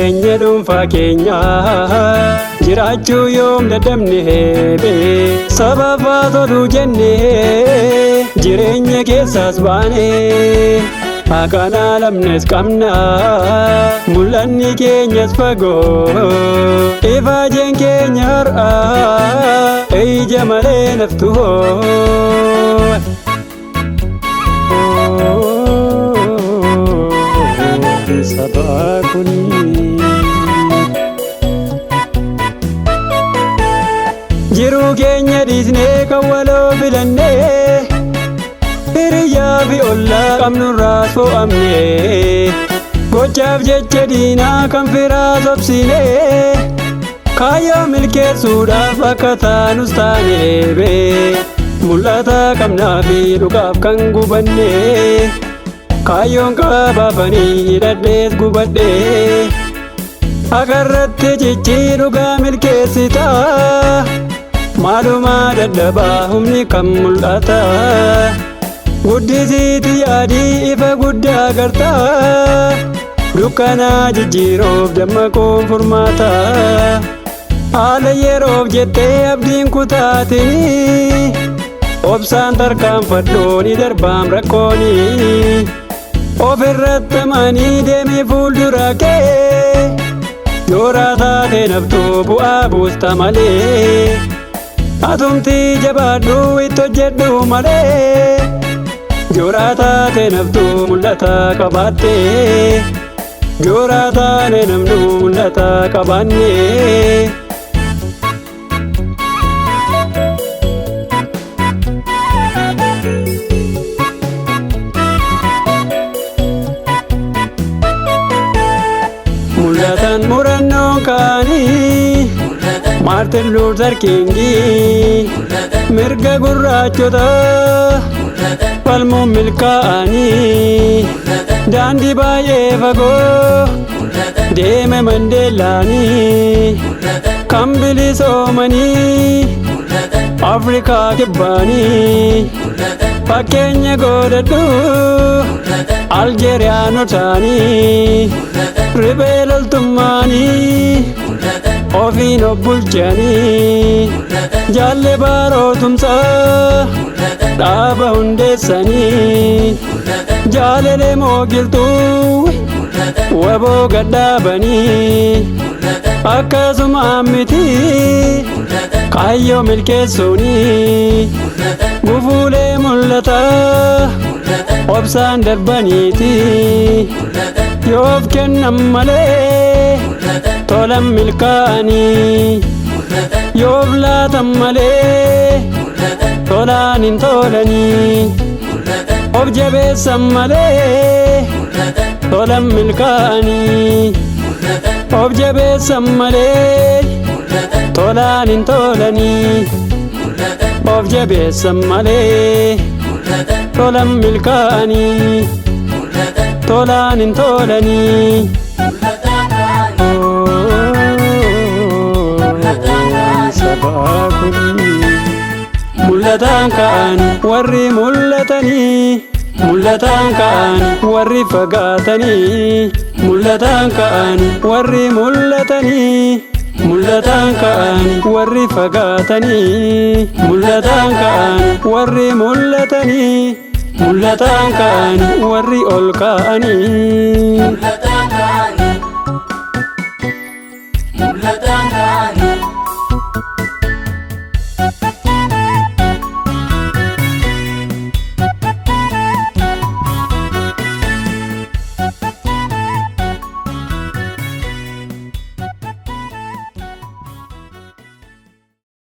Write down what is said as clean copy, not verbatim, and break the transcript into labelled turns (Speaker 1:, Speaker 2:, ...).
Speaker 1: Jireenya dhuunfaa keenya jiraachuu yoom dadhabne heebee sababaa toluu jenne jireenya keessaas baane akkanaa lamnes qabna mul'anni keenyas fagoo ifaajeen keenya har'a ija malee naftu hoo. Sabaa kuni. Jiruu keenya dhiisnee kan waloo filannee hiriyyaa fi ollaa qabnurraa fo'amnee gochaaf jecha diinaa kan firaa sobsinee kaayyoo milkeessuudhaaf akka taanus taanee bee mul'ata qabnaa fi dhugaaf kan gubannee kaayyoon qabaafanii hidhadhees gubadhee akarratti cichii dhugaa milkeessitaa maalumaa dadhabaa humni kan mul'ata guddisiiti yaadii ifa guddaa gartaa dukkanaa jijjiiruuf dammaquun furmaata haala yeroof jettee abdiin kutaatinii obsaan tarkaanfadhoo ni darbaam rakkoonii ofirratti amanii deemee fuuldura kee yooraa taate naftuu bu'aa buusta malee atumti jabaadhu itti hojjedhu malee yooraa taate naftuu mul'ata qabaatte yooraa taane namnu mul'ata qabaanne. Mul'atan murannoon kaanii Maartin Luuter Kingii mirga gurraachota falmuun milkaa'anii daandii baay'ee fagoo deeme Mandeellaanii kan bilisoomanii Afrikaa kibbaanii fakkeenya godhadhu Aljeeriyaanotaanii riphee loltummaanii ofiin of bulchanii jaalle baarootumsaa dhaaba hundeessanii jaalalee moogiltuu waboo gadhaabanii akkasuma miti kaayyoo milkeessuunii gufuulee mul'ataa obsaan darbaniiti yoof kennan malee tolan milkaa'anii yoof laatan malee tolaan hin tolanii of jabeessan malee tolan milkaa'anii of jabeessan malee tolaan hin tolanii of jabeessan malee tolan milkaa'anii tolaan hin tolanii. Sabaa kuni mul'ataan ka'an warri mul'atanii mul'ataan ka'an warri fagaatanii mul'ataan ka'an warri mul'atanii mul'ataan ka'an warri fagaatanii mul'ataan ka'an warri mul'atanii mul'ataan ka'an warri ol ka'anii.